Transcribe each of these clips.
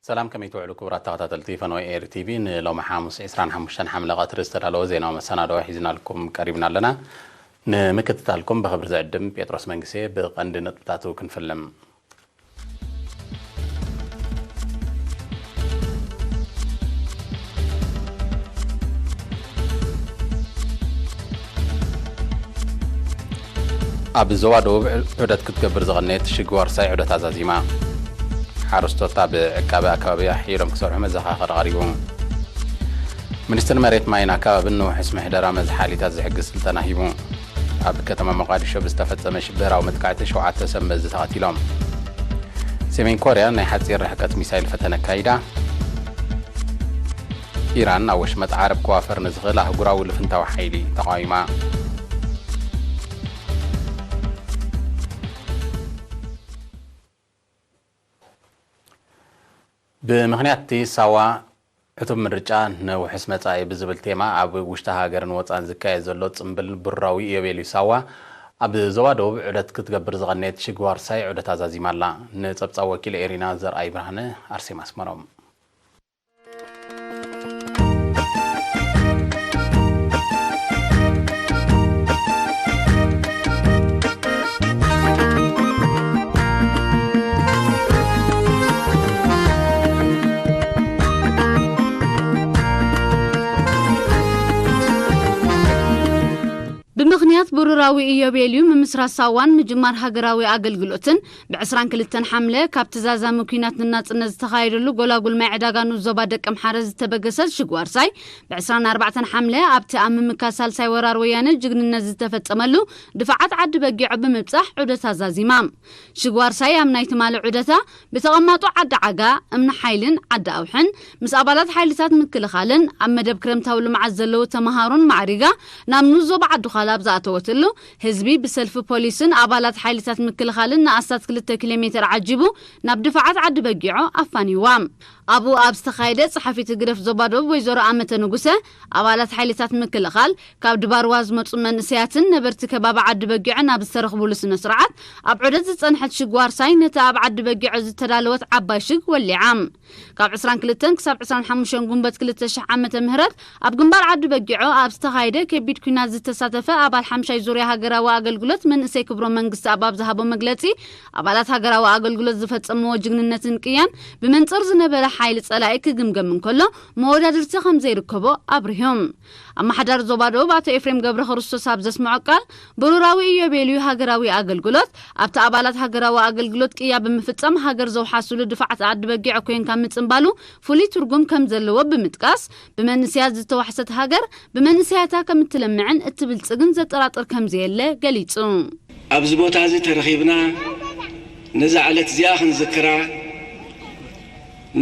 ሰላም፣ ከመይ ትውዕሉ ክቡራት ተኸታተልቲ ፈነወ ኤሪ ቲቪ? ንሎሚ ሓሙስ ዕስራን ሓሙሽተን ሓምለ ቀትሪ ዝተዳለወ ዜናዊ መሰናድኦ ሒዝናልኩም ቀሪብና ኣለና። ንምክትታልኩም ብኽብሪ ዝዕድም ጴጥሮስ መንግሴ። ብቐንዲ ነጥብታቱ ክንፍልም። ኣብ ዞባ ደቡብ ዑደት ክትገብር ዝቐነየት ሽግዋርሳይ ዑደታ ዛዚማ። ሓረስቶት ኣብ ዕቃበ ኣከባቢ ኣሕይሎም ክሰርሑ መዘኻኸሪ ቀሪቡ። ሚኒስትሪ መሬት ማይን ኣከባብን ንውሑስ ምሕደራ መዝሓሊታት ዝሕግዝ ስልጠና ሂቡ። ኣብ ከተማ ሞቃዲሾ ብዝተፈጸመ ሽበራዊ መጥቃዕቲ ሸውዓተ ሰብ መዚ ተቐቲሎም። ሰሜን ኮርያ ናይ ሓጺር ርሕቀት ሚሳይል ፈተነ ኣካይዳ። ኢራን ኣብ ወሽመጥ ዓረብ ክዋፈር ንዝኽእል ኣህጉራዊ ልፍንታዊ ሓይሊ ተቓዊማ። ብምኽንያት እቲ ሳዋ ዕቱብ ምርጫ ንውሑስ መጻኢ ብዝብል ቴማ ኣብ ውሽጢ ሃገርን ወጻን ዝካየድ ዘሎ ጽምብል ብሩራዊ ኢዮቤልዩ ሳዋ ኣብ ዞባ ደቡብ ዑደት ክትገብር ዝቐነየት ሽግዋርሳይ ዑደታ ዛዚማ ኣላ። ንጸብጻብ ወኪል ኤሪና ዘርኣይ ብርሃነ፣ ኣርሴማ ኣስመሮም። ብምኽንያት ብሩራዊ ኢዮቤልዩ ምምስራት ሳዋን ምጅማር ሃገራዊ ኣገልግሎትን፣ ብ ዕስራን ክልተን ሓምለ ካብቲ ዛዛሚ ኲናት ንናጽነት ዝተኻየደሉ ጎላጉል ማይ ዕዳጋ ንኡስ ዞባ ደቀምሓረ ዝተበገሰት ሽግዋርሳይ፣ ብ ዕስራን ኣርባዕተን ሓምለ ኣብቲ ኣብ ምምካት ሳልሳይ ወራር ወያነ ጅግንነት ዝተፈጸመሉ ድፋዓት ዓዲ በጊዖ ብምብጻሕ ዑደታ ዛዚማ። ሽግዋርሳይ ኣብ ናይ ትማሊ ዑደታ ብተቐማጦ ዓዲ ዓጋ፣ እምኒ ሓይልን ዓዲ ኣውሕን ምስ ኣባላት ሓይልታት ምክልኻልን ኣብ መደብ ክረምታዊ ልምዓት ዘለዉ ተመሃሮን ማዕሪጋ ናብ ንኡስ ዞባ ዓዲ ዃላ ኣብ ዝኣተወትሉ፣ ህዝቢ ብሰልፊ ፖሊስን ኣባላት ሓይልታት ምክልኻልን ንኣስታት ክልተ ኪሎ ሜተር ዓጂቡ ናብ ድፋዓት ዓዲ በጊዖ ኣፋንይዋ። ኣብኡ ኣብ ዝተኻየደ፣ ጸሓፊት ህግደፍ ዞባ ደቡብ ወይዘሮ ኣመተ ንጉሰ፣ ኣባላት ሓይልታት ምክልኻል ካብ ድባርዋ ዝመጹ መንእሰያትን ነበርቲ ከባቢ ዓዲ በጊዖ ናብ ዝተረኽቡሉ ስነ ስርዓት፣ ኣብ ዑደት ዝጸንሐት ሽግ ዋርሳይ ነቲ ኣብ ዓዲ በጊዖ ዝተዳለወት ዓባይ ሽግ ወሊዓ። ካብ ዕስራን ክልተን ክሳብ ዕስራን ሓሙሽተን ጉንበት ክልተ ሽሕ ዓመተ ምህረት ኣብ ግንባር ዓዲ በጊዖ ኣብ ዝተኻየደ ከቢድ ኲናት ዝተሳተፈ ኣባል ሓምሻይ ዙርያ ሃገራዊ ኣገልግሎት መንእሰይ ክብሮም መንግስተኣብ ኣብ ዝሃቦ መግለጺ፣ ኣባላት ሃገራዊ ኣገልግሎት ዝፈጸምዎ ጅግንነትን ቅያን ብመንጽር ዝነበረ ሓይሊ ጸላኢ ክግምገም እንከሎ፣ መወዳድርቲ ከም ዘይርከቦ ኣብሪሆም። ኣመሓዳሪ ዞባ ደቡብ ኣቶ ኤፍሬም ገብረ ክርስቶስ ኣብ ዘስምዖ ቃል፣ ብሩራዊ ኢዮቤልዩ ሃገራዊ ኣገልግሎት፣ ኣብቲ ኣባላት ሃገራዊ ኣገልግሎት ቅያ ብምፍጻም ሃገር ዘውሓስሉ ድፋዓት ዓዲ በጊዕ ኮይንካ ምጽንባሉ ፍሉይ ትርጉም ከም ዘለዎ ብምጥቃስ፣ ብመንእሰያት ዝተዋሕሰት ሃገር ብመንእሰያታ ከም እትለምዕን እትብልጽግን ዘጠራጥር ከም ዘየለ ገሊጹ። ኣብዚ ቦታ እዚ ተረኺብና ነዛ ዕለት እዚኣ ክንዝክራ፣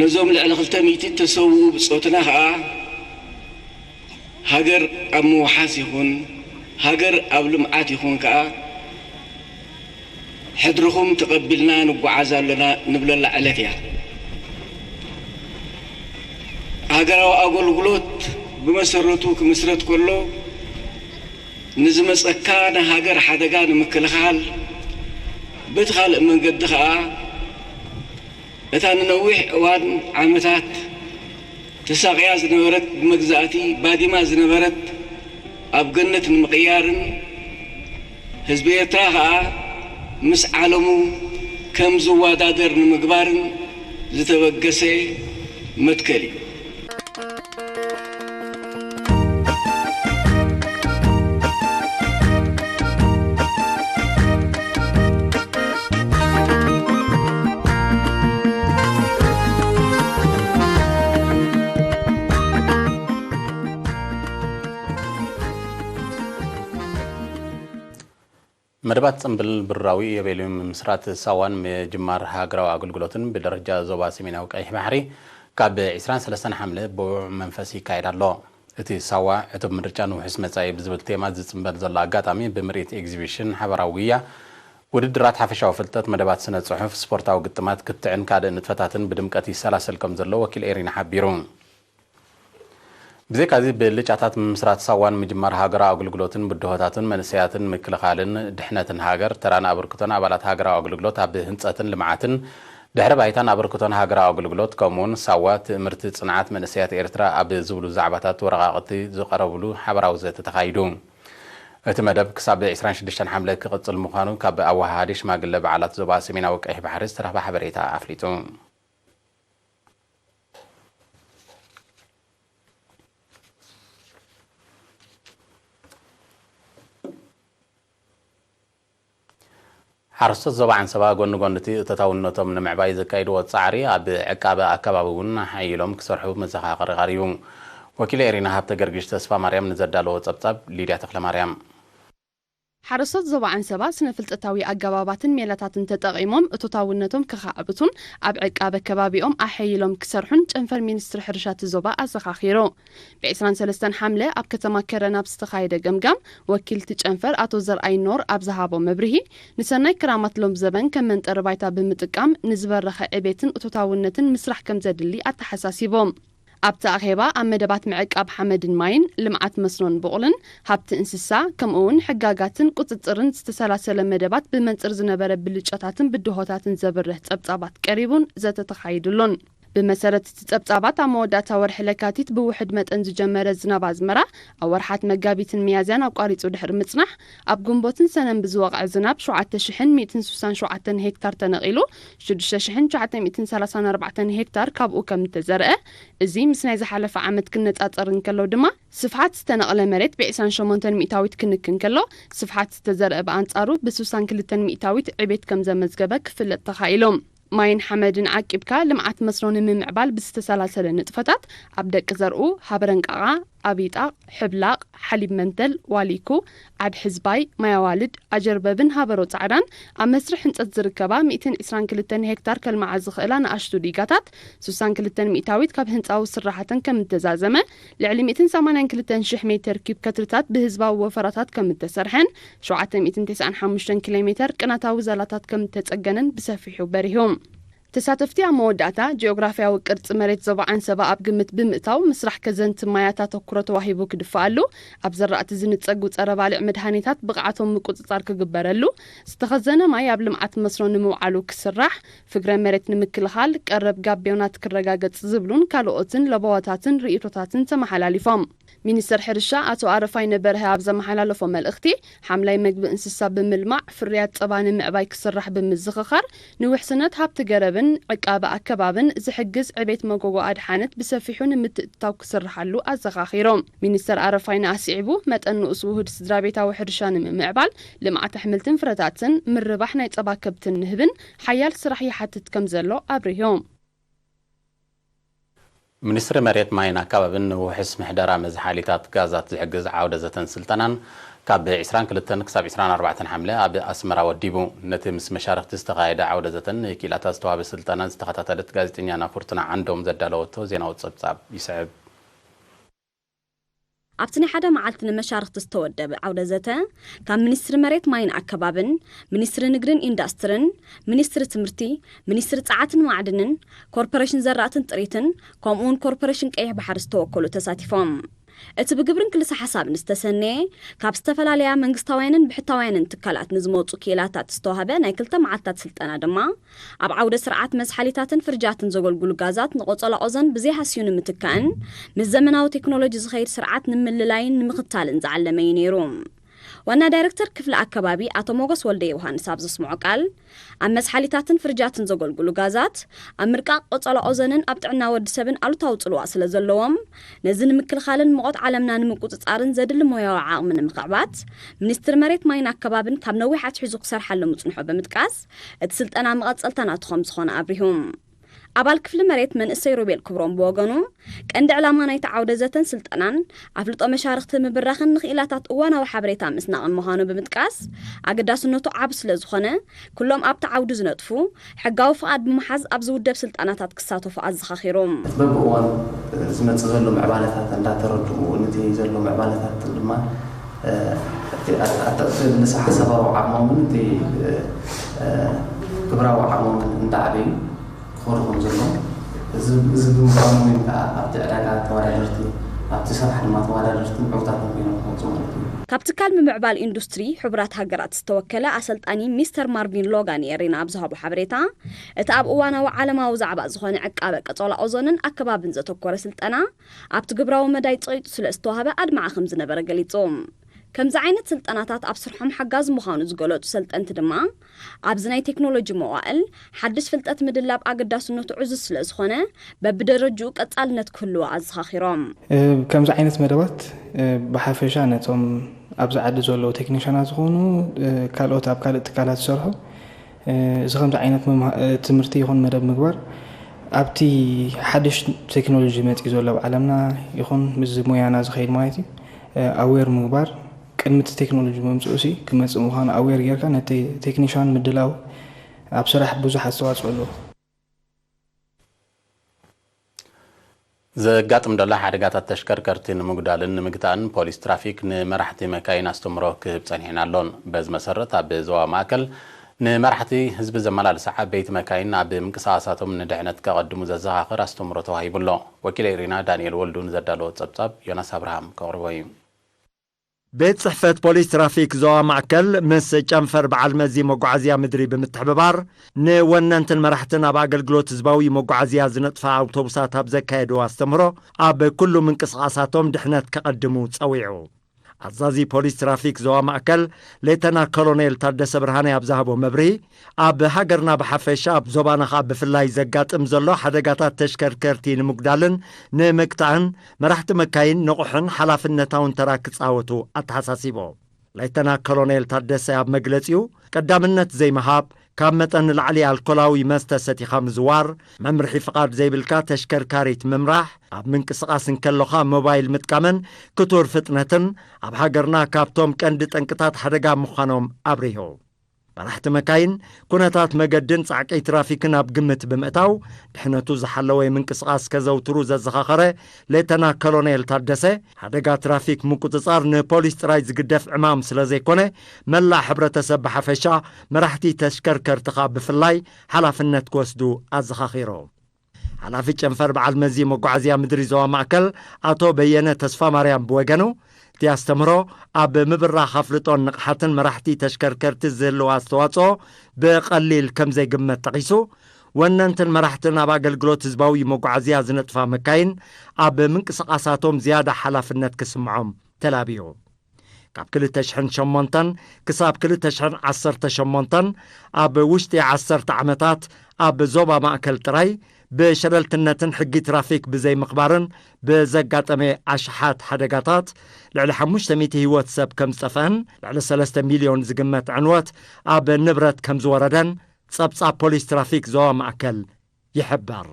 ነዞም ልዕሊ ክልተ ሚእቲ እተሰውኡ ብጾትና ኸኣ፣ ሃገር ኣብ ምውሓስ ይኹን፣ ሃገር ኣብ ልምዓት ይኹን ከኣ፣ ሕድርኹም ተቐቢልና ንጓዓዝ ኣሎና ንብለላ ዕለት እያ። ሃገራዊ ኣገልግሎት ብመሰረቱ ክምስረት ከሎ፣ ንዝመጸካ ናይ ሃገር ሓደጋ ንምክልኻል፣ በቲ ካልእ መንገዲ ኸኣ፣ እታ ንነዊሕ እዋን ዓመታት ተሳቕያ ዝነበረት፣ ብመግዛእቲ ባዲማ ዝነበረት ኣብ ገነት ንምቕያርን፣ ህዝቢ ኤርትራ ኸኣ ምስ ዓለሙ ከም ዝወዳደር ንምግባርን ዝተበገሰ መትከል እዩ። መደባት ጽምብል ብሩራዊ ኢዮቤልዩ ምምስራት ሳዋን ምጅማር ሃገራዊ ኣገልግሎትን ብደረጃ ዞባ ሰሜናዊ ቀይሕ ባሕሪ ካብ ዕስራን ሰለስተን ሓምለ ብውዑይ መንፈስ ይካየድ ኣሎ። እቲ ሳዋ ዕቱብ ምርጫ ንውሑስ መጻኢ ብዝብል ቴማ ዝጽምበል ዘሎ ኣጋጣሚ ብምርኢት ኤግዚቢሽን ሓባራዊ ጉያ፣ ውድድራት ሓፈሻዊ ፍልጠት፣ መደባት ስነ ጽሑፍ፣ ስፖርታዊ ግጥማት፣ ክትዕን ካልእ ንጥፈታትን ብድምቀት ይሰላሰል ከም ዘሎ ወኪል ኤሪና ሓቢሩ። ብዘይካዚ፣ ብልጫታት ምምስራት ሳዋን ምጅማር ሃገራዊ ኣገልግሎትን ብድሆታትን መንእሰያትን ምክልኻልን ድሕነትን ሃገር፣ ተራን ኣበርክቶን ኣባላት ሃገራዊ ኣገልግሎት ኣብ ህንጸትን ልምዓትን ድሕሪ ባይታን ኣበርክቶን ሃገራዊ ኣገልግሎት፣ ከምኡውን ሳዋ፣ ትእምርቲ፣ ጽንዓት መንእሰያት ኤርትራ ኣብ ዝብሉ ዛዕባታት ወረቓቕቲ ዝቐረብሉ ሓበራዊ ዘተ ተኻይዱ። እቲ መደብ ክሳብ ዕስራን ሽዱሽተን ሓምለ ክቕጽል ምዃኑ ካብ ኣወሃሃዲ ሽማግለ በዓላት ዞባ ሰሜናዊ ቀይሕ ባሕሪ ዝተረኽበ ሓበሬታ ኣፍሊጡ። ሓረስቶት ዞባ ዓንሰባ ጎኒ ጎኒ እቲ እቶታውነቶም ንምዕባይ ዘካይድዎ ጻዕሪ፣ ኣብ ዕቃበ ኣከባቢ እውን ሓይሎም ክሰርሑ መዘኻኸሪ ቀሪቡ። ወኪል ኤሪና ሃብተ ገርግሽ ተስፋ ማርያም ንዘዳለዎ ጸብጻብ ሊድያ ተኽለ ማርያም። ሓረስቶት ዞባ ዓንሰባ ስነ ፍልጠታዊ ኣገባባትን ሜላታትን ተጠቒሞም እቶታውነቶም ከኻዕብቱን ኣብ ዕቃበ ከባቢኦም ኣሐይሎም ክሰርሑን ጨንፈር ሚኒስትሪ ሕርሻ እቲ ዞባ ኣዘኻኺሩ። ብ ዕስራን ሰለስተን ሓምለ ኣብ ከተማ ከረን ኣብ ዝተኻየደ ገምጋም፣ ወኪል እቲ ጨንፈር ኣቶ ዘርኣይ ኖር ኣብ ዝሃቦ መብርሂ፣ ንሰናይ ክራማት ሎም ዘበን ከም መንጠሪ ባይታ ብምጥቃም ንዝበረኸ ዕቤትን እቶታውነትን ምስራሕ ከም ዘድሊ ኣተሓሳሲቦም። ኣብቲ ኣኼባ ኣብ መደባት ምዕቃብ ሓመድን ማይን፣ ልምዓት መስኖን ቡቕልን፣ ሃብቲ እንስሳ፣ ከምኡ እውን ሕጋጋትን ቁጽጽርን ዝተሰላሰለ መደባት ብመንጽር ዝነበረ ብልጫታትን ብድሆታትን ዘብርህ ጸብጻባት ቀሪቡን ዘተ ተኻይዱሉን። ብመሰረት እቲ ጸብጻባት፣ ኣብ መወዳእታ ወርሒ ለካቲት ብውሑድ መጠን ዝጀመረ ዝናብ ኣዝመራ ኣብ ወርሓት መጋቢትን ሚያዝያን ኣቋሪጹ ድሕሪ ምጽናሕ፣ ኣብ ግንቦትን ሰነን ብዝወቕዐ ዝናብ ሸውዓተ ሽሕን ሚእትን ስሳን ሸውዓተን ሄክታር ተነቒሉ፣ ሽዱሽተ ሽሕን ትሽዓተ ሚእትን ሰላሳን ኣርባዕተን ሄክታር ካብኡ ከም እተዘርአ፣ እዚ ምስ ናይ ዝሓለፈ ዓመት ክነጻጸር እንከሎ ድማ፣ ስፍሓት ዝተነቕለ መሬት ብዕስራን ሸሞንተን ሚእታዊት ክንክ እንከሎ፣ ስፍሓት ዝተዘርአ ብኣንጻሩ ብስሳን ክልተን ሚእታዊት ዕቤት ከም ዘመዝገበ ክፍለጥ ተኻኢሉ። ማይን ሓመድን ዓቂብካ ልምዓት መስኖ ንምምዕባል ብዝተሰላሰለ ንጥፈታት፣ ኣብ ደቂ ዘርኡ፣ ሃበረንቃቓ፣ ኣብ ይጣቕ፣ ሕብላቕ፣ ሓሊብ መንተል፣ ዋሊኩ፣ ዓድ ሕዝባይ፣ ማይ ኣዋልድ፣ ኣጀርበብን ሃበሮ ጻዕዳን ኣብ መስርሕ ህንጸት ዝርከባ ሚእትን ዕስራን ክልተን ሄክታር ከልምዓ ዝኽእላ ንኣሽቱ ዲጋታት፣ ስሳን ክልተን ሚእታዊት ካብ ህንጻዊ ስራሓተን ከም እተዛዘመ፣ ልዕሊ ሚእትን ሰማንያን ክልተን ሽሕ ሜተር ኪዩብ ከትርታት ብህዝባዊ ወፈራታት ከም እተሰርሐን፣ ሸውዓተ ሚእትን ተስዓን ሓሙሽተን ኪሎ ሜተር ቅናታዊ ዛላታት ከም እተጸገነን ብሰፊሑ በሪሁ። ተሳተፍቲ ኣብ መወዳእታ፣ ጂኦግራፍያዊ ቅርጺ መሬት ዞባ ዓንሰባ ኣብ ግምት ብምእታው፣ ምስራሕ ከዘንቲ ማያት ኣተኩሮ ተዋሂቡ ክድፈኣሉ፣ ኣብ ዘራእቲ ዝንጸጉ ጸረ ባልዕ መድሃኒታት ብቕዓቶም ምቁጽጻር ክግበረሉ፣ ዝተኸዘነ ማይ ኣብ ልምዓት መስኖ ንምውዓሉ ክስራሕ፣ ፍግረ መሬት ንምክልኻል፣ ቀረብ ጋቤዮናት ክረጋገጽ ዝብሉን ካልኦትን ለበዋታትን ርእይቶታትን ተመሓላሊፎም። ሚኒስተር ሕርሻ ኣቶ ኣረፋይነ በርሀ ኣብ ዘመሓላለፎ መልእኽቲ፣ ሓምላይ መግቢ እንስሳ ብምልማዕ ፍርያት ጸባ ንምዕባይ ክስራሕ ብምዝኽኻር፣ ንውሕስነት ሃብቲ ገረብን ዕቃበ ኣከባብን ዝሕግዝ ዕቤት መጎጎ ኣድሓነት ብሰፊሑ ንምትእትታው ክስርሓሉ ኣዘኻኺሮም። ሚኒስተር ኣረፋይነ ኣስዒቡ፣ መጠን ንኡስ ውሁድ ስድራ ቤታዊ ሕርሻ ንምምዕባል፣ ልምዓት ኣሕምልትን ፍረታትን፣ ምርባሕ ናይ ጸባ ከብትን ንህብን ሓያል ስራሕ ይሓትት ከም ዘሎ ኣብሪሁ። ሚኒስትሪ መሬት ማይን ኣከባብን ንውሑስ ምሕደራ መዝሓሊታት ጋዛት ዝሕግዝ ዓውደ ዘተን ስልጠናን ካብ ዕስራን ክልተን ክሳብ ዕስራን ኣርባዕተን ሓምለ ኣብ ኣስመራ ወዲቡ። ነቲ ምስ መሻርኽቲ ዝተኻየደ ዓውደ ዘተን ንክኢላታት ዝተዋህበ ስልጠናን ዝተኸታተለት ጋዜጠኛና ፍርቱና ዓንዶም ዘዳለወቶ ዜናዊ ጸብጻብ ይስዕብ። ኣብቲ ናይ ሓደ መዓልቲ ንመሻርኽቲ ዝተወደበ ዓውደ ዘተ፣ ካብ ሚኒስትሪ መሬት ማይን ኣከባብን፣ ሚኒስትሪ ንግድን ኢንዳስትርን፣ ሚኒስትሪ ትምህርቲ፣ ሚኒስትሪ ጸዓትን ማዕድንን፣ ኮርፖሬሽን ዘራእትን ጥሪትን፣ ከምኡውን ኮርፖሬሽን ቀይሕ ባሕሪ ዝተወከሉ ተሳቲፎም። እቲ ብግብርን ክልሰ ሓሳብን ዝተሰነየ፣ ካብ ዝተፈላለያ መንግስታውያንን ብሕታውያንን ትካላት ንዝመጹ ክኢላታት ዝተዋህበ ናይ ክልተ መዓልታት ስልጠና ድማ፣ ኣብ ዓውደ ስርዓት መዝሓሊታትን ፍርጃትን ዘገልግሉ ጋዛት ንቆጸላ ኦዞን ብዘይሃስዩ ንምትካእን ምስ ዘመናዊ ቴክኖሎጂ ዝኸይድ ስርዓት ንምልላይን ንምኽታልን ዝዓለመ እዩ ነይሩ። ዋና ዳይረክተር ክፍሊ ኣከባቢ ኣቶ ሞጎስ ወልደ ዮሃንስ ኣብ ዘስምዖ ቃል፣ ኣብ መዝሓሊታትን ፍርጃትን ዘገልግሉ ጋዛት፣ ኣብ ምርቃቕ ቆጸላ ኦዞንን ኣብ ጥዕና ወዲ ሰብን ኣሉታዊ ጽልዋ ስለ ዘለዎም፣ ነዚ ንምክልኻልን ሙቐት ዓለምና ንምቁጽጻርን ዘድሊ ሞያዊ ዓቕሚ ንምኽዕባት፣ ሚኒስትሪ መሬት ማይን ኣከባብን ካብ ነዊሕ ኣትሒዙ ክሰርሓሉ ምጽንሑ ብምጥቃስ፣ እቲ ስልጠና መቐጸልታ ናቱ ከም ዝኾነ ኣብሪሁ። ኣባል ክፍሊ መሬት መንእሰይ ሮቤል ክብሮም ብወገኑ፣ ቀንዲ ዕላማ ናይቲ ዓውደ ዘተን ስልጠናን ኣፍልጦ መሻርኽቲ ምብራኽን ንክኢላታት እዋናዊ ሓበሬታ ምስናቕን ምዃኑ ብምጥቃስ፣ ኣገዳስነቱ ዓቢ ስለ ዝኾነ፣ ኩሎም ኣብቲ ዓውዲ ዝነጥፉ፣ ሕጋዊ ፍቓድ ብምሓዝ ኣብዚ ውደብ ስልጠናታት ክሳተፉ ኣዘኻኺሩ። በብእዋኑ ዝመጽእ ዘሎ ምዕባለታት እንዳተረድኡ፣ ነቲ ዘሎ ምዕባለታት ድማ፣ እ፣ እቲ ኣት-፣ ኣት-፣ እቲ ንስሓ ሰባዊ ዓቕሞምን እቲ፣ እ፣ እ፣ ግብራዊ ዓቕሞምን እንዳዓበዩ ክኸዱ ከም ዘለዎም፣ እዚ፣ እዚ ብምዃኑ እውን ከዓ ኣብቲ ዕዳጋ ተወዳደርቲ ኣብቲ ስራሕ ድማ ተወዳደርትን ዕውታትን ኮይኖም ክወፁ ማለት እዩ። ካብ ትካል ምምዕባል ኢንዱስትሪ ሕቡራት ሃገራት ዝተወከለ ኣሰልጣኒ ሚስተር ማርቪን ሎጋን የሪና ኣብ ዝሃቦ ሓበሬታ፣ እቲ ኣብ እዋናዊ ዓለማዊ ዛዕባ ዝኾነ ዕቃበ ቀጸላ ኦዞንን ኣከባብን ዘተኮረ ስልጠና ኣብቲ ግብራዊ መዳይ ጸቂጡ ስለ ዝተዋህበ ኣድማዒ ከም ዝነበረ ገሊጹ። ከምዚ ዓይነት ስልጠናታት ኣብ ስርሖም ሓጋዚ ምዃኑ ዝገለጹ ሰልጠንቲ ድማ፣ ኣብዚ ናይ ቴክኖሎጂ መዋእል ሓድሽ ፍልጠት ምድላብ ኣገዳስነቱ ዕዙዝ ስለ ዝኾነ፣ በብደረጅኡ ቀጻልነት ክህልዎ ኣዘኻኺሮም። ከምዚ ዓይነት መደባት ብሓፈሻ ነቶም ኣብዚ ዓዲ ዘለዉ ቴክኒሻናት ዝኾኑ ካልኦት ኣብ ካልእ ትካላት ዝሰርሑ እዚ ከምዚ ዓይነት ትምህርቲ ይኹን መደብ ምግባር ኣብቲ ሓድሽ ቴክኖሎጂ መፂኡ ዘሎ ኣብ ዓለምና ይኹን ምስዚ ሞያና ዝኸይድ ማለት እዩ ኣዌር ምግባር ቅድሚ እቲ ቴክኖሎጂ ምምፅኡ ሲ ክመፅእ ምዃኑ ኣዌር ጌርካ ነቲ ቴክኒሻን ምድላው ኣብ ስራሕ ብዙሕ ኣስተዋፅኦ ኣለዎ። ዘጋጥም ዘሎ ሓደጋታት ተሽከርከርቲ ንምጉዳልን ንምግታእን ፖሊስ ትራፊክ ንመራሕቲ መካይን ኣስተምሮ ክህብ ጸኒሕን ኣሎን። በዚ መሰረት ኣብ ዞባ ማእከል ንመራሕቲ ህዝቢ ዘመላልሳ ዓበይቲ መካይን ኣብ ምንቅስቓሳቶም ንድሕነት ከቐድሙ ዘዘኻኽር ኣስተምሮ ተዋሂቡ ኣሎ። ወኪለይ ሪና ዳንኤል ወልዱ ንዘዳለዎ ጸብጻብ ዮናስ ኣብርሃም ከቕርቦ እዩ። ቤት ጽሕፈት ፖሊስ ትራፊክ ዞባ ማእከል ምስ ጨንፈር በዓል መዚ መጓዓዝያ ምድሪ ብምትሕብባር ንወነንትን መራሕትን ኣብ ኣገልግሎት ህዝባዊ መጓዓዝያ ዝነጥፋ ኣውቶቡሳት ኣብ ዘካየድዎ ኣስተምህሮ ኣብ ኩሉ ምንቅስቓሳቶም ድሕነት ከቐድሙ ጸዊዑ። ኣዛዚ ፖሊስ ትራፊክ ዞባ ማእከል ሌተና ኮሎኔል ታደሰ ብርሃነ ኣብ ዝሃቦ መብርሂ ኣብ ሃገርና ብሓፈሻ ኣብ ዞባና ከኣ ብፍላይ ዘጋጥም ዘሎ ሓደጋታት ተሽከርከርቲ ንምጉዳልን ንምግታእን መራሕቲ መካይን ንቑሕን ሓላፍነታውን ተራ ክጻወቱ ኣተሓሳሲቡ። ሌተና ኮሎኔል ታደሰ ኣብ መግለጺኡ ቀዳምነት ዘይምሃብ፣ ካብ መጠን ንላዕሊ ኣልኮላዊ መስተ ሰቲኻ ምዝዋር፣ መምርሒ ፍቓድ ዘይብልካ ተሽከርካሪት ምምራሕ፣ ኣብ ምንቅስቓስ እንከሎኻ ሞባይል ምጥቃምን ክቱር ፍጥነትን ኣብ ሃገርና ካብቶም ቀንዲ ጠንቅታት ሓደጋ ምዃኖም ኣብሪሁ። መራሕቲ መካይን ኩነታት መገድን ጻዕቂ ትራፊክን ኣብ ግምት ብምእታው ድሕነቱ ዝሓለወ ምንቅስቓስ ከዘውትሩ ዘዘኻኸረ ሌተና ኮሎኔል ታደሰ፣ ሓደጋ ትራፊክ ምቁጽጻር ንፖሊስ ጥራይ ዝግደፍ ዕማም ስለ ዘይኮነ መላእ ሕብረተሰብ ብሓፈሻ መራሕቲ ተሽከርከርቲ ከኣ ብፍላይ ሓላፍነት ክወስዱ ኣዘኻኺሩ። ሓላፊ ጨንፈር በዓል መዚ መጓዓዝያ ምድሪ ዞባ ማእከል ኣቶ በየነ ተስፋማርያም ብወገኑ እቲ ኣስተምህሮ ኣብ ምብራኽ ኣፍልጦን ንቕሓትን መራሕቲ ተሽከርከርቲ ዝህልዎ ኣስተዋፅኦ ብቐሊል ከም ዘይግመት ጠቒሱ፣ ወነንትን መራሕትን ኣብ ኣገልግሎት ህዝባዊ መጓዓዝያ ዝነጥፋ መካይን ኣብ ምንቅስቓሳቶም ዝያዳ ሓላፍነት ክስምዖም ተላብዩ። ካብ ክልተ ሽሕን ሸሞንተን ክሳብ ክልተ ሽሕን ዓሰርተ ሸሞንተን ኣብ ውሽጢ ዓሰርተ ዓመታት ኣብ ዞባ ማእከል ጥራይ ብሸለልትነትን ሕጊ ትራፊክ ብዘይምኽባርን ብዘጋጠመ ኣሽሓት ሓደጋታት ልዕሊ ሓሙሽተ ሚእቲ ህይወት ሰብ ከም ዝጠፍአን ልዕሊ ሰለስተ ሚልዮን ዝግመት ዕንወት ኣብ ንብረት ከም ዝወረደን ጸብጻብ ፖሊስ ትራፊክ ዞባ ማእከል ይሕብር።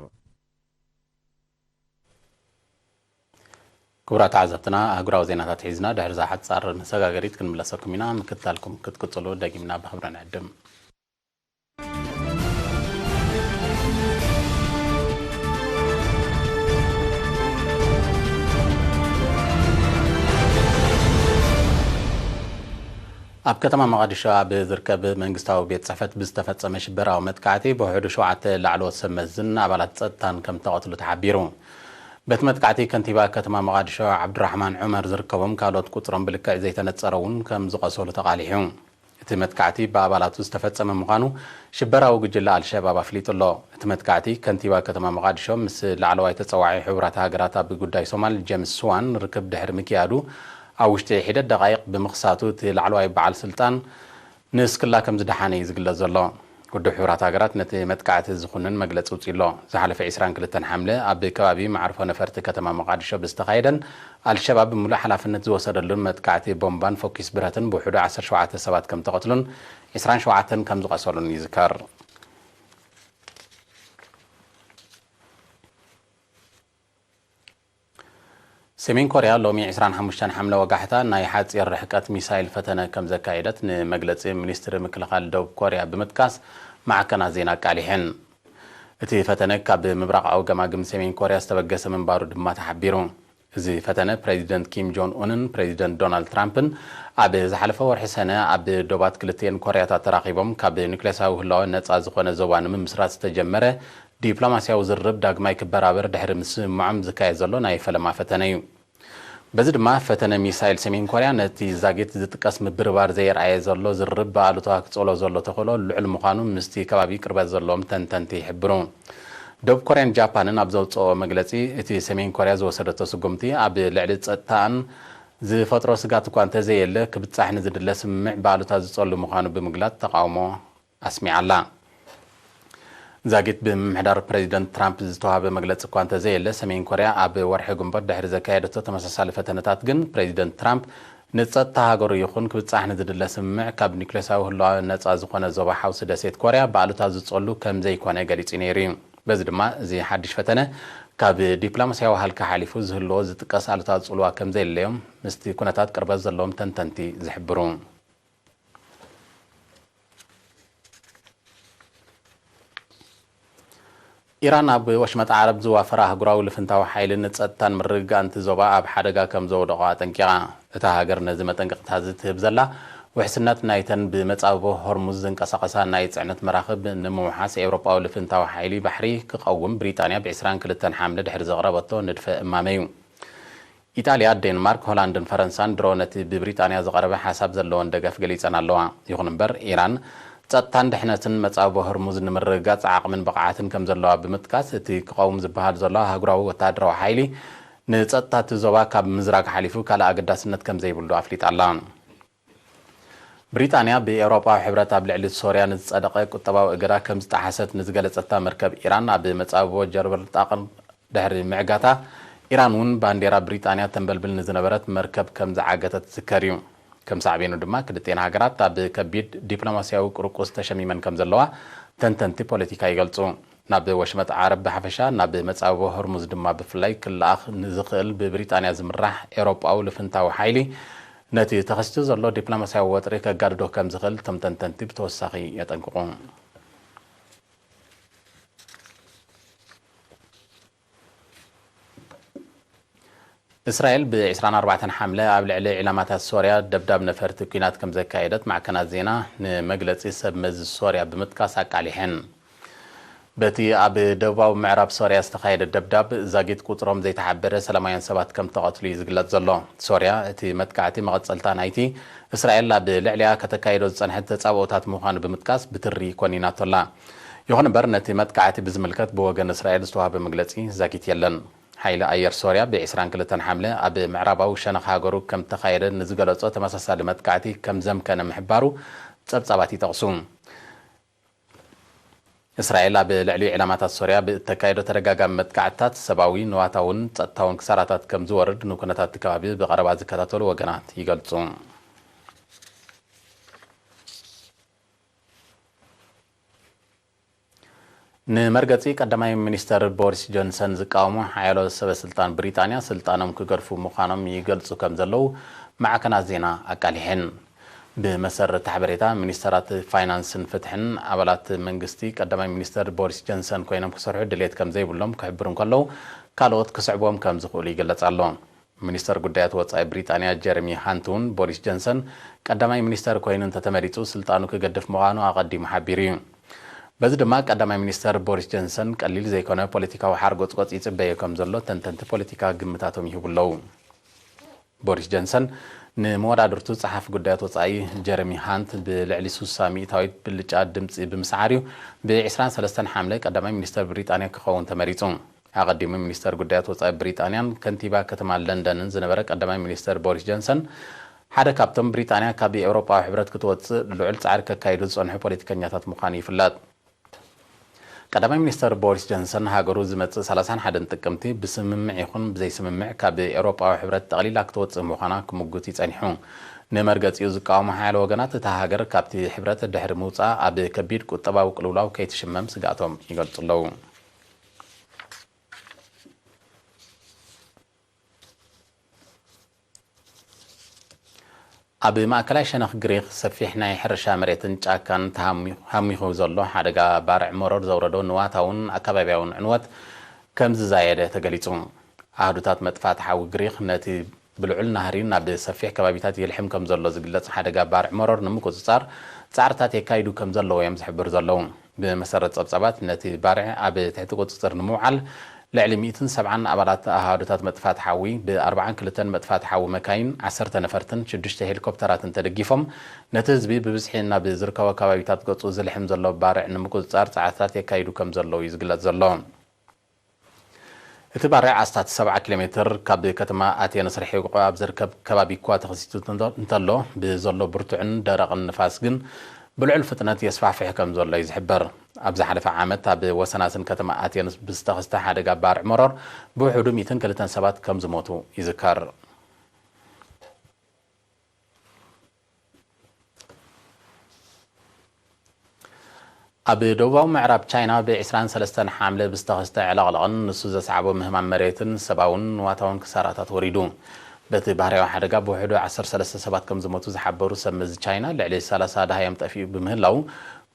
ክቡራት ተዓዘብትና ኣህጉራዊ ዜናታት ሒዝና ድሕሪ እዛ ሓጻር መሰጋገሪት ክንምለሰኩም ኢና። ምክትታልኩም ክትቅጽሉ ደጊምና ብኽብሪ ንዕድም። ኣብ ከተማ መቓዲሾ ኣብ ዝርከብ መንግስታዊ ቤት ጽሕፈት ብዝተፈጸመ ሽበራዊ መጥቃዕቲ ብውሕዱ ሸውዓተ ላዕለዎት ሰብ መዝን ኣባላት ጸጥታን ከም ተቐትሉ ተሓቢሩ። በቲ መጥቃዕቲ ከንቲባ ከተማ መቓዲሾ ዓብዱራሕማን ዑመር ዝርከቦም ካልኦት ቁጽሮም ብልክዕ ዘይተነጸረ እውን ከም ዝቐሰሉ ተቓሊሑ። እቲ መጥቃዕቲ ብኣባላቱ ዝተፈጸመ ምዃኑ ሽበራዊ ጉጅለ ኣልሸባብ ኣፍሊጡ ኣሎ። እቲ መጥቃዕቲ ከንቲባ ከተማ መቓዲሾ ምስ ላዕለዋይ ተጸዋዒ ሕቡራት ሃገራት ኣብ ጉዳይ ሶማል ጀምስ ስዋን ርክብ ድሕሪ ምክያዱ ኣብ ውሽጢ ሒደት ደቓይቕ ብምኽሳቱ እቲ ላዕለዋይ በዓል ስልጣን ንስክላ ከም ዝደሓነ እዩ ዝግለጽ ዘሎ። ውድብ ሕቡራት ሃገራት ነቲ መጥቃዕቲ ዝኹንን መግለጺ ኣውጺኡ ኣሎ። ዝሓለፈ ዕስራን ክልተን ሓምለ ኣብ ከባቢ መዓርፎ ነፈርቲ ከተማ መቓዲሾ ብዝተኻየደን ኣልሸባብ ብምሉእ ሓላፍነት ዝወሰደሉን መጥቃዕቲ ቦምባን ፈኲስ ብረትን ብውሕዱ ዓሰርተ ሸውዓተ ሰባት ከም ተቐትሉን ዕስራን ሸውዓተን ከም ዝቐሰሉን ይዝከር። ሰሜን ኮርያ ሎሚ ዕስራን ሓሙሽተን ሓምለ ወጋሕታ ናይ ሓጺር ርሕቀት ሚሳይል ፈተነ ከም ዘካየደት ንመግለጺ ሚኒስትሪ ምክልኻል ደቡብ ኮርያ ብምጥቃስ ማዕከናት ዜና ኣቃሊሐን። እቲ ፈተነ ካብ ምብራቓዊ ገማግም ሰሜን ኮርያ ዝተበገሰ ምንባሩ ድማ ተሓቢሩ። እዚ ፈተነ ፕሬዚደንት ኪም ጆን ኡንን ፕሬዚደንት ዶናልድ ትራምፕን ኣብ ዝሓለፈ ወርሒ ሰነ ኣብ ዶባት ክልቲኤን ኮርያታት ተራኺቦም ካብ ኒውክሌሳዊ ህላወ ነጻ ዝኾነ ዞባ ንምምስራት ዝተጀመረ ዲፕሎማስያዊ ዝርርብ ዳግማይ ክበራበር ድሕሪ ምስምምዖም ዝካየድ ዘሎ ናይ ፈለማ ፈተነ እዩ። በዚ ድማ ፈተነ ሚሳይል ሰሜን ኮርያ ነቲ ዛጊት ዝጥቀስ ምብርባር ዘየርኣየ ዘሎ ዝርርብ ብኣሉታ ክጸሎ ዘሎ ተኽእሎ ልዑል ምዃኑ ምስቲ ከባቢ ቅርበት ዘለዎም ተንተንቲ ይሕብሩ። ደቡብ ኮርያን ጃፓንን ኣብ ዘውፅኦ መግለፂ፣ እቲ ሰሜን ኮርያ ዝወሰደቶ ስጉምቲ ኣብ ልዕሊ ጸጥታኣን ዝፈጥሮ ስጋት እኳ እንተዘየለ፣ ክብጻሕ ንዝድለ ስምምዕ ብኣሉታ ዝጸሉ ምዃኑ ብምግላጽ ተቃውሞ ኣስሚዓ ኣላ። ዛጊት ብምምሕዳር ፕሬዚደንት ትራምፕ ዝተዋሃበ መግለጺ እኳ እንተዘየለ፣ ሰሜን ኮርያ ኣብ ወርሒ ግንቦት ድሕሪ ዘካየደቶ ተመሳሳሊ ፈተነታት ግን፣ ፕሬዚደንት ትራምፕ ንጸጥታ ሃገሩ ይኹን ክብጻሕ ንዝድለ ስምምዕ ካብ ኒውክሌሳዊ ህልዋ ነጻ ዝኾነ ዞባ ሓውሲ ደሴት ኮርያ ብኣሉታ ዝጸሉ ከም ዘይኮነ ገሊጹ ነይሩ እዩ። በዚ ድማ እዚ ሓድሽ ፈተነ ካብ ዲፕሎማስያዊ ሃልኪ ሓሊፉ ዝህልዎ ዝጥቀስ ኣሉታ ጽልዋ ከም ዘየለዮም ምስቲ ኩነታት ቅርበት ዘለዎም ተንተንቲ ዝሕብሩ። ኢራን ኣብ ወሽመጥ ዓረብ ዝዋፈራ ኣህጉራዊ ልፍንታዊ ሓይሊ ንጸጥታን ምርግጋእን እቲ ዞባ ኣብ ሓደጋ ከም ዘውደቖ ኣጠንቂቓ። እታ ሃገር ነዚ መጠንቀቕታ እዚ ትህብ ዘላ፣ ውሕስነት ናይተን ብመጻብቦ ሆርሙዝ ዝንቀሳቐሳ ናይ ጽዕነት መራኽብ ንምውሓስ ኤውሮጳዊ ልፍንታዊ ሓይሊ ባሕሪ ክቐውም ብሪጣንያ ብ ዕስራን ክልተን ሓምለ ድሕሪ ዘቕረበቶ ንድፈ እማመ እዩ። ኢጣልያ፣ ዴንማርክ፣ ሆላንድን ፈረንሳን ድሮ ነቲ ብብሪጣንያ ዝቐረበ ሓሳብ ዘለወን ደገፍ ገሊጸን ኣለዋ። ይኹን እምበር፣ ኢራን ጸጥታን ድሕነትን መጻብቦ ሆርሙዝ ንምርግጋጽ ዓቕምን ብቕዓትን ከም ዘለዋ ብምጥቃስ፣ እቲ ክቐውም ዝበሃል ዘሎ ኣህጉራዊ ወተሃደራዊ ሓይሊ ንጸጥታ እቲ ዞባ ካብ ምዝራግ ሓሊፉ ካልእ ኣገዳስነት ከም ዘይብሉ ኣፍሊጣ ኣላ። ብሪጣንያ ብኤውሮጳዊ ሕብረት ኣብ ልዕሊ ሶርያ ንዝጸደቐ ቁጠባዊ እገዳ ከም ዝጠሓሰት ንዝገለጸታ መርከብ ኢራን ኣብ መጻብቦ ጀርበል ጣቕን ድሕሪ ምዕጋታ፣ ኢራን እውን ባንዴራ ብሪጣንያ ተንበልብል ንዝነበረት መርከብ ከም ዝዓገተት ዝዝከር እዩ። ከም ሳዕቤኑ ድማ ክልቴን ሃገራት ኣብ ከቢድ ዲፕሎማስያዊ ቁርቁስ ተሸሚመን ከም ዘለዋ ተንተንቲ ፖለቲካ ይገልጹ። ናብ ወሽመጥ ዓረብ ብሓፈሻ፣ ናብ መጻብቦ ሆርሙዝ ድማ ብፍላይ ክለኣኽ ንዝኽእል ብብሪጣንያ ዝምራሕ ኤውሮጳዊ ልፍንታዊ ሓይሊ ነቲ ተኸሲቱ ዘሎ ዲፕሎማስያዊ ወጥሪ ከጋድዶ ከም ዝኽእል እቶም ተንተንቲ ብተወሳኺ የጠንቅቑ። እስራኤል ብ ዕስራን ኣርባዕተን ሓምለ ኣብ ልዕሊ ዒላማታት ሶርያ ደብዳብ ነፈርቲ ኲናት ከም ዘካየደት ማዕከናት ዜና ንመግለጺ ሰብ መዚ ሶርያ ብምጥቃስ ኣቃሊሐን። በቲ ኣብ ደቡባዊ ምዕራብ ሶርያ ዝተኻየደ ደብዳብ፣ ዛጊት ቁጽሮም ዘይተሓበረ ሰላማውያን ሰባት ከም ተቐትሉ እዩ ዝግለጽ ዘሎ። ሶርያ፣ እቲ መጥቃዕቲ መቐጸልታ ናይቲ እስራኤል ኣብ ልዕሊኣ ከተካይዶ ዝጸንሐት ተጻብኦታት ምዃኑ ብምጥቃስ፣ ብትሪ ኮኒናቶ ኣላ። ይኹን እምበር፣ ነቲ መጥቃዕቲ ብዝምልከት ብወገን እስራኤል ዝተዋህበ መግለጺ ዛጊት የለን። ሓይሊ ኣየር ሶርያ ብ ዕስራን ክልተን ሓምለ ኣብ ምዕራባዊ ሸነኽ ሃገሩ ከም ተኻየደ ንዝገለጾ ተመሳሳሊ መጥቃዕቲ ከም ዘምከነ ምሕባሩ ጸብጻባት ይጠቕሱ። እስራኤል ኣብ ልዕሊ ዕላማታት ሶርያ ብእተካየዶ ተደጋጋሚ መጥቃዕትታት ሰብኣዊ፣ ንዋታውን ጸጥታውን ክሳራታት ከም ዝወርድ ንኩነታት እቲ ከባቢ ብቐረባ ዝከታተሉ ወገናት ይገልጹ። ንመርገጺ ቀዳማይ ሚኒስተር ቦሪስ ጆንሰን ዝቃወሙ ሓያሎ ሰበ ስልጣን ብሪጣንያ ስልጣኖም ክገድፉ ምዃኖም ይገልጹ ከም ዘለዉ ማዕከናት ዜና ኣቃሊሐን። ብመሰረት እቲ ሓበሬታ፣ ሚኒስተራት ፋይናንስን ፍትሕን ኣባላት መንግስቲ ቀዳማይ ሚኒስተር ቦሪስ ጆንሰን ኮይኖም ክሰርሑ ድሌት ከም ዘይብሎም ክሕብሩ እንከለዉ፣ ካልኦት ክስዕብዎም ከም ዝኽእሉ ይግለጽ ኣሎ። ሚኒስተር ጉዳያት ወጻኢ ብሪጣንያ ጀረሚ ሃንት እውን ቦሪስ ጆንሰን ቀዳማይ ሚኒስተር ኮይኑ እንተተመሪጹ ስልጣኑ ክገድፍ ምዃኑ ኣቐዲሙ ሓቢሩ እዩ። በዚ ድማ ቀዳማይ ሚኒስተር ቦሪስ ጆንሰን ቀሊል ዘይኮነ ፖለቲካዊ ሓርጎጽጎጽ ይጽበዮ ከም ዘሎ ተንተንቲ ፖለቲካ ግምታቶም ይህቡ ኣለዉ። ቦሪስ ጆንሰን ንመወዳድርቱ ጸሓፊ ጉዳያት ወጻኢ ጀረሚ ሃንት ብልዕሊ ሱሳ ሚእታዊት ብልጫ ድምጺ ብምስዓር እዩ ብ ዕስራን ሰለስተን ሓምለ ቀዳማይ ሚኒስተር ብሪጣንያ ክኸውን ተመሪጹ። ኣቐዲሙ ሚኒስተር ጉዳያት ወጻኢ ብሪጣንያን ከንቲባ ከተማ ለንደንን ዝነበረ ቀዳማይ ሚኒስተር ቦሪስ ጆንሰን፣ ሓደ ካብቶም ብሪጣንያ ካብ ኤውሮጳዊ ሕብረት ክትወጽእ ልዑል ጻዕሪ ከካይዱ ዝጸንሑ ፖለቲከኛታት ምዃኑ ይፍለጥ። ቀዳማይ ሚኒስተር ቦሪስ ጆንሰን፣ ሃገሩ ዝመጽእ ሰላሳን ሓደን ጥቅምቲ ብስምምዕ ይኹን ብዘይስምምዕ ካብ ኤውሮጳዊ ሕብረት ጠቕሊላ ክትወጽእ ምዃና ክምጉት ይጸኒሑ። ንመርገጺኡ ዝቃወሙ ሓያሎ ወገናት፣ እታ ሃገር ካብቲ ሕብረት ድሕሪ ምውጻኣ ኣብ ከቢድ ቁጠባዊ ቅልውላው ከይትሽመም ስግኣቶም ይገልጹ ኣለዉ። ኣብ ማእከላይ ሸነኽ ግሪኽ ሰፊሕ ናይ ሕርሻ መሬትን ጫካን ተሃሚኹ ዘሎ ሓደጋ ባርዕ መሮር ዘውረዶ ንዋታውን ኣከባብያውን ዕንወት ከም ዝዛየደ ተገሊጹ። ኣሃዱታት መጥፋእቲ ሓዊ ግሪኽ ነቲ ብልዑል ናህሪ ናብ ሰፊሕ ከባቢታት ይልሕም ከም ዘሎ ዝግለጽ ሓደጋ ባርዕ መሮር ንምቁጽጻር ጻዕርታት የካይዱ ከም ዘለዉ እዮም ዝሕብሩ ዘለዉ። ብመሰረት ጸብጻባት፣ ነቲ ባርዕ ኣብ ትሕቲ ቁጽጽር ንምውዓል ልዕሊ ሚእትን ሰብዓን ኣባላት ኣሃዱታት መጥፋት ሓዊ፣ ብ ኣርባዓን ክልተን መጥፋት ሓዊ መካይን፣ ዓሰርተ ነፈርትን ሽዱሽተ ሄሊኮፕተራትን ተደጊፎም፣ ነቲ ህዝቢ ብብዝሒ ናብ ዝርከቦ ከባቢታት ገጹ ዝልሕም ዘሎ ባርዕ ንምቁጽጻር ጻዕርታት የካይዱ ከም ዘለዉ እዩ ዝግለጽ ዘሎ። እቲ ባርዕ ኣስታት ሰብዓ ኪሎ ሜትር ካብ ከተማ ኣቴንስ ርሒቑ ኣብ ዝርከብ ከባቢ እኳ ተኸሲቱ እንተሎ፣ ብዘሎ ብርቱዕን ደረቕን ንፋስ ግን ብልዑል ፍጥነት የስፋሕፍሕ ከም ዘሎ እዩ ዝሕበር። ኣብ ዝሓለፈ ዓመት ኣብ ወሰናስን ከተማ ኣቴንስ ብዝተኸስተ ሓደጋ ባርዕ መሮር ብውሕዱ ሚእትን ክልተን ሰባት ከም ዝሞቱ ይዝከር። ኣብ ደቡባዊ ምዕራብ ቻይና ብ ዕስራን ሰለስተን ሓምለ ብዝተኸስተ ዕለቕለቕን ንሱ ዘስዓቦ ምህማም መሬትን ሰብኣውን ንዋታውን ክሳራታት ወሪዱ። በቲ ባህርያዊ ሓደጋ ብውሕዱ ዓሰርተ ሰለስተ ሰባት ከም ዝሞቱ ዝሓበሩ ሰብ መዚ ቻይና፣ ልዕሊ ሰላሳ ደሃዮም ጠፊኡ ብምህላው፣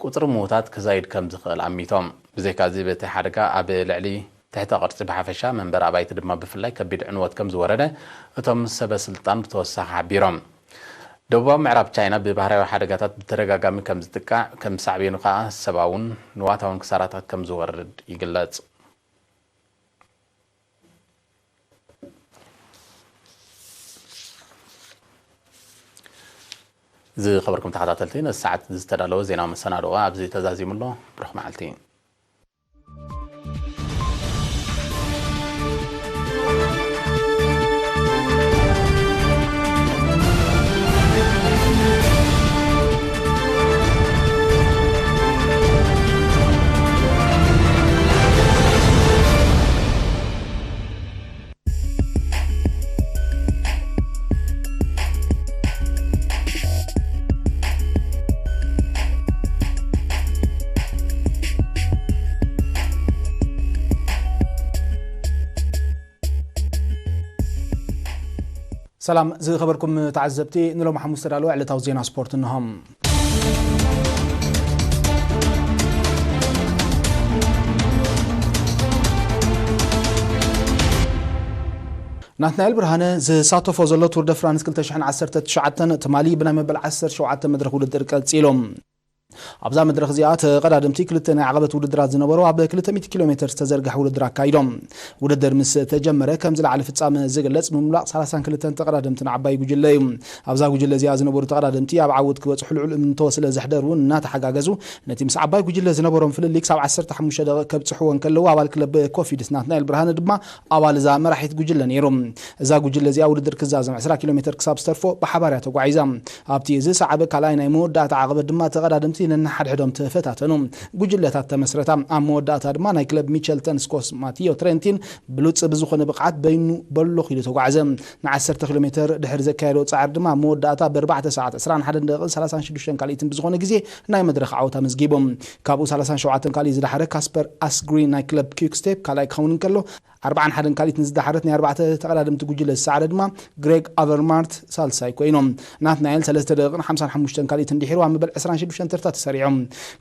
ቁጽሪ ምዉታት ክዛይድ ከም ዝኽእል ኣሚቶም። ብዘይካዚ፣ በቲ ሓደጋ ኣብ ልዕሊ ትሕተ ቅርጺ ብሓፈሻ፣ መንበሪ ኣባይቲ ድማ ብፍላይ ከቢድ ዕንወት ከም ዝወረደ እቶም ሰበ ስልጣን ብተወሳኺ ሓቢሮም። ደቡባዊ ምዕራብ ቻይና ብባህርያዊ ሓደጋታት ብተደጋጋሚ ከም ዝጥቃዕ፣ ከም ሳዕቤኑ ከኣ ሰብኣውን ንዋታውን ክሳራታት ከም ዝወርድ ይግለጽ። ዝኸበርኩም ተኸታተልቲ፣ ነዚ ሰዓት ዝተዳለወ ዜናዊ መሰናድኦ ኣብዚ ተዛዚሙ ኣሎ። ብሩኽ መዓልቲ። ሰላም ዝኸበርኩም ተዓዘብቲ፣ ንሎም ሓሙስ ተዳለወ ዕለታዊ ዜና ስፖርት እንሆ። ናትናኤል ብርሃነ ዝሳተፎ ዘሎ ቱር ደ ፍራንስ ክልተ ሽሕን ዓሰርተ ትሽዓተን ትማሊ ብናይ መበል ዓሰርተ ሸውዓተ መድረኽ ውድድር ቀጺሉ። ኣብዛ መድረኽ እዚኣ ተቐዳደምቲ ክልተ ናይ ዓቐበት ውድድራት ዝነበሩ ኣብ ክልተ ሚእቲ ኪሎ ሜትር ዝተዘርግሐ ውድድር ኣካይዶም። ውድድር ምስ ተጀመረ ከም ዝለዓለ ፍጻመ ዝግለጽ ምምላቕ ሰላሳን ክልተን ተቐዳደምትን ዓባይ ጉጅለ እዩ። ኣብዛ ጉጅለ እዚኣ ዝነበሩ ተቐዳደምቲ ኣብ ዓወት ክበጽሑ ልዑል እምንቶ ስለ ዘሕደሩ እናተሓጋገዙ ነቲ ምስ ዓባይ ጉጅለ ዝነበሮም ፍልልይ ክሳብ ዓሰርተ ሓሙሽተ ደቂቕ ከብጽሕዎ እንከለዉ ኣባል ክለብ ኮፊድስ ናትናኤል ብርሃነ ድማ ኣባል እዛ መራሒት ጉጅለ ነይሩ። እዛ ጉጅለ እዚኣ ውድድር ክዛዘም ዕስራ ኪሎ ሜትር ክሳብ ዝተርፎ ብሓባር እያ ተጓዒዛ። ኣብቲ ዝሰዓበ ካልኣይ ናይ መወዳእታ ዓቐበት ድማ ተቐዳደምቲ ነንሓድሕዶም ተፈታተኑ። ጉጅለታት ተመስረታ። ኣብ መወዳእታ ድማ ናይ ክለብ ሚቸልተን ስኮስ ማቲዮ ትሬንቲን ብሉጽ ብዝኾነ ብቕዓት በይኑ በሎኽ ኢሉ ተጓዕዘ። ን ዓሰርተ ኪሎ ሜትር ድሕሪ ዘካየዶ ጻዕሪ ድማ ኣብ መወዳእታ ብ ኣርባዕተ ሰዓት ዕስራን ሓደን ደቂቕን ሰላሳን ሽዱሽተን ካልኢትን ብዝኾነ ግዜ ናይ መድረኽ ዓወት ኣመዝጊቡ። ካብኡ ሰላሳን ሸውዓተን ካልኢት ዝደሓረ ካስፐር ኣስግሪን ናይ ክለብ ኪክ ስቴፕ ካልኣይ ክኸውን እንከሎ፣ ኣርባዓን ሓደን ካልኢት ንዝደሓረት ናይ ኣርባዕተ ተቐዳደምቲ ጉጅለ ዝሰዓረ ድማ ግሬግ ኣቨርማርት ሳልሳይ ኮይኑ። ናትናኤል ሰለስተ ደቂቕን ሓምሳን ሓሙሽተን ካልኢትን ድሒሩ ኣብ መበል ዕስራን ሽዱሽተን ተርታ ተሰሪዑ።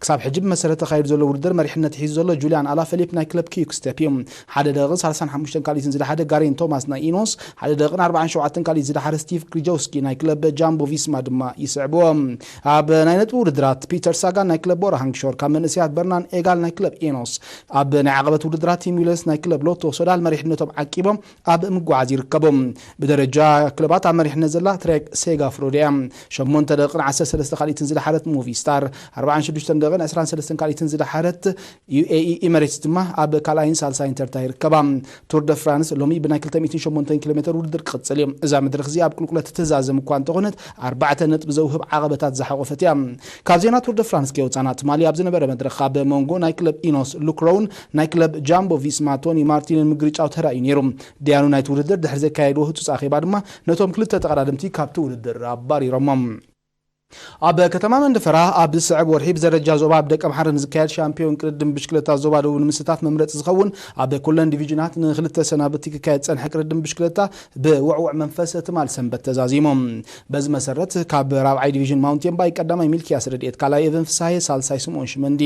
ክሳብ ሕጂ ብመሰረት ተኻይዱ ዘሎ ውድድር መሪሕነት ሒዙ ዘሎ ጁልያን ኣላ ፈሊፕ ናይ ክለብ ኪክ ስቴፕ እዩ። ሓደ ደቂቕን ሰላሳን ሓሙሽተን ካልኢትን ዝደሓደ ጋሬን ቶማስ ናይ ኢኖስ፣ ሓደ ደቂቕን ኣርባዓን ሸውዓተን ካልኢት ዝደሓረ ስቲቭ ግሪጆውስኪ ናይ ክለብ ጃምቦ ቪስማ ድማ ይስዕብዎ። ኣብ ናይ ነጥቢ ውድድራት ፒተር ሳጋን ናይ ክለብ ቦራ ሃንግሾር ካብ መንእሰያት በርናን ኤጋል ናይ ክለብ ኢኖስ፣ ኣብ ናይ ዓቐበት ውድድራት ቲም ዊለንስ ናይ ክለብ ሎቶ ሶዳል መሪሕነቶም ዓቂቦም ኣብ ምጉዓዝ ይርከቡ። ብደረጃ ክለባት ኣብ መሪሕነት ዘላ ትሬክ ሴጋ ፍሮድ እያ። ሸሞንተ ደቂቕን ዓሰርተ ሰለስተ ካልኢትን ዝደሓረት ሙቪ ስታር፣ ኣርባዓን ሽዱሽተን ደቂቕን ዕስራን ሰለስተን ካልኢትን ዝደሓረት ዩ ኤ ኢ ኢመሬትስ ድማ ኣብ ካልኣይን ሳልሳይን ተርታ ይርከባ። ቱር ደ ፍራንስ ሎሚ ብናይ ክልተ ሚእትን ሸሞንተን ኪሎ ሜትር ውድድር ክቕጽል እዩ። እዛ መድረኽ እዚኣ ኣብ ቁልቁለት ትዛዘም እኳ እንተኾነት፣ ኣርባዕተ ነጥቢ ዘውህብ ዓቐበታት ዝሓቖፈት እያ። ካብ ዜና ቱር ደ ፍራንስ ከይወጻና፣ ትማሊ ኣብ ዝነበረ መድረኽ ኣብ መንጎ ናይ ክለብ ኢኖስ ሉክሮውን ናይ ክለብ ጃምቦ ቪስማ ቶኒ ማርቲንን ምግርጫው ተራእዩ ነይሩ። ዲያኑ ናይቲ ውድድር ድሕሪ ዘካየድዎ ህጹጽ ኣኼባ ድማ ነቶም ክልተ ተቐዳደምቲ ካብቲ ውድድር ኣባሪሮሞም። ኣብ ከተማ መንደፈራ ኣብ ዝስዕብ ወርሒ ብደረጃ ዞባ ኣብ ደቀምሓረ ንዝካየድ ሻምፒዮን ቅድድም ብሽክለታ ዞባ ደቡብ ንምስታፍ መምረፂ ዝኸውን ኣብ ኩለን ዲቪዥናት ንክልተ ሰናብቲ ክካየድ ዝፀንሐ ቅድድም ብሽክለታ ብውዕውዕ መንፈስ ትማል ሰንበት ተዛዚሙ። በዚ መሰረት ካብ ራብዓይ ዲቪዥን ማውንቴን ባይክ ቀዳማይ ሚልኪያስ ረድኤት፣ ካልኣይ ኤቨን ፍስሃየ፣ ሳልሳይ ስምኦን ሽመንዲ።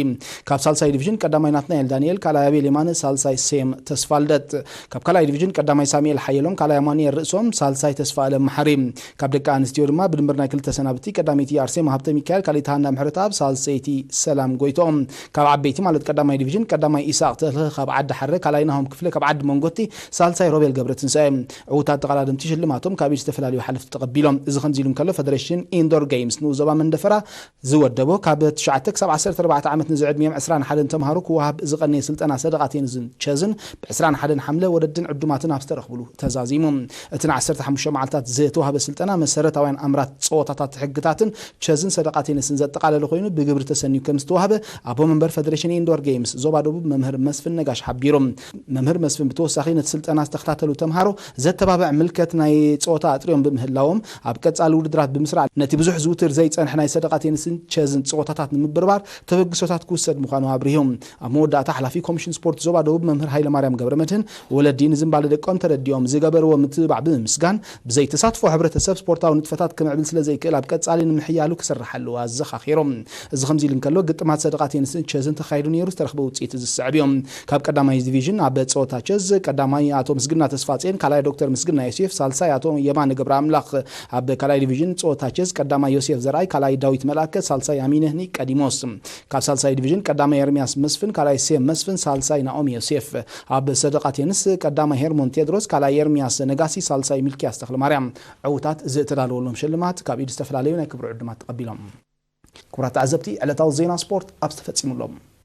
ካብ ሳልሳይ ዲቪዥን ቀዳማይ ናትናኤል ዳንኤል፣ ካልኣይ ኣቤል የማነ፣ ሳልሳይ ሴም ተስፋልደት። ካብ ካልኣይ ዲቪዥን ቀዳማይ ሳሙኤል ሓየሎም፣ ካልኣይ ኣማኑኤል ርእሶም፣ ሳልሳይ ተስፋ ኣለም መሓሪ። ካብ ደቂ ኣንስትዮ ድማ ብድምር ናይ ክልተ ሰናብቲ ቀዳመይቲ ኣርሴማ ሃብተ ሚካኤል፣ ካልኣይቲ ሃና ምሕረተኣብ፣ ሳልሰይቲ ሰላም ጎይትኦም። ካብ ዓበይቲ ማለት ቀዳማይ ዲቪዥን ቀዳማይ ኢሳቕ ተኽለ ካብ ዓዲ ሓረ፣ ካልኣይ ናሆም ክፍለ ካብ ዓዲ መንጎቲ፣ ሳልሳይ ሮቤል ገብረትንሳኤ። ዕዉታት ተቐዳደምቲ ሽልማቶም ካብ ኢድ ዝተፈላለዩ ሓለፍቲ ተቐቢሎም። እዚ ከምዚ ኢሉ እንከሎ፣ ፈደሬሽን ኢንዶር ጌምስ ንኡስ ዞባ መንደፈራ ዝወደቦ ካብ ትሽዓተ ክሳብ ዓሰርተ ኣርባዕተ ዓመት ንዝዕድሚኦም ዕስራን ሓደን ተምሃሮ ክወሃብ ዝቐነየ ስልጠና ሰደቓ ቴኒስን ቸዝን ብ ዕስራን ሓደን ሓምለ ወለድን ዕዱማትን ኣብ ዝተረኽብሉ ተዛዚሙ። እቲ ን ዓሰርተ ሓሙሽተ መዓልታት ዝተዋህበ ስልጠና መሰረታውያን ኣምራት ጸወታታት ሕግታትን ቸዝን ሰደቓ ቴኒስን ዘጠቓለለ ኮይኑ ብግብሪ ተሰንዩ ከም ዝተዋህበ ኣቦ መንበር ፈደሬሽን ኢንዶር ጌምስ ዞባ ደቡብ መምህር መስፍን ነጋሽ ሓቢሩ። መምህር መስፍን ብተወሳኺ ነቲ ስልጠና ዝተኸታተሉ ተምሃሮ ዘተባብዕ ምልከት ናይ ጸወታ ኣጥርዮም ብምህላዎም ኣብ ቀጻሊ ውድድራት ብምስራዕ ነቲ ብዙሕ ዝውትር ዘይጸንሐ ናይ ሰደቓ ቴኒስን ቸዝን ጸወታታት ንምብርባር ተበግሶታት ክውሰድ ምዃኑ ኣብሪሁ። ኣብ መወዳእታ ሓላፊ ኮሚሽን ስፖርት ዞባ ደቡብ መምህር ሃይለማርያም ገብረመድህን ወለዲ ንዝንባለ ደቆም ተረዲኦም ዝገበርዎ ምትብባዕ ብምምስጋን ብዘይተሳትፎ ሕብረተሰብ ስፖርታዊ ንጥፈታት ክምዕብል ስለዘይክእል ኣብ ቀጻሊ ንምሕያሉ ክስራሕ ኣለዎ ኣዘኻኺሮም። እዚ ከምዚ ኢሉ እንከሎ ግጥማት ሰደቓ ቴኒስን ቸዝን ተኻይዱ ነይሩ ዝተረኽበ ውፅኢት እዚ ዝስዕብ እዮም። ካብ ቀዳማይ ዲቪዥን ኣብ ጸወታ ቸዝ ቀዳማይ ኣቶ ምስግና ተስፋጽዮን፣ ካልኣይ ዶክተር ምስግና ዮሴፍ፣ ሳልሳይ ኣቶ የማነ ገብረ ኣምላኽ። ኣብ ካልኣይ ዲቪዥን ጸወታ ቸዝ ቀዳማይ ዮሴፍ ዘርኣይ፣ ካልኣይ ዳዊት መልኣከ፣ ሳልሳይ ኣሚነ ኒቀዲሞስ። ካብ ሳልሳይ ዲቪዥን ቀዳማይ ኤርሚያስ መስፍን፣ ካልኣይ ሴም መስፍን፣ ሳልሳይ ናኦሚ ዮሴፍ። ኣብ ሰደቓ ቴንስ ቀዳማይ ሄርሞን ቴድሮስ፣ ካልኣይ ኤርሚያስ ነጋሲ፣ ሳልሳይ ሚልኪያስ ተኽለማርያም። ዕዉታት ዝተዳለወሎም ሽልማት ካብ ኢድ ዝተፈላለዩ ናይ ክብሪ ዕዱማት ተቐቢሎም። ክቡራት ተዓዘብቲ፣ ዕለታዊ ዜና ስፖርት ኣብዚ ተፈጺሙ ኣሎ።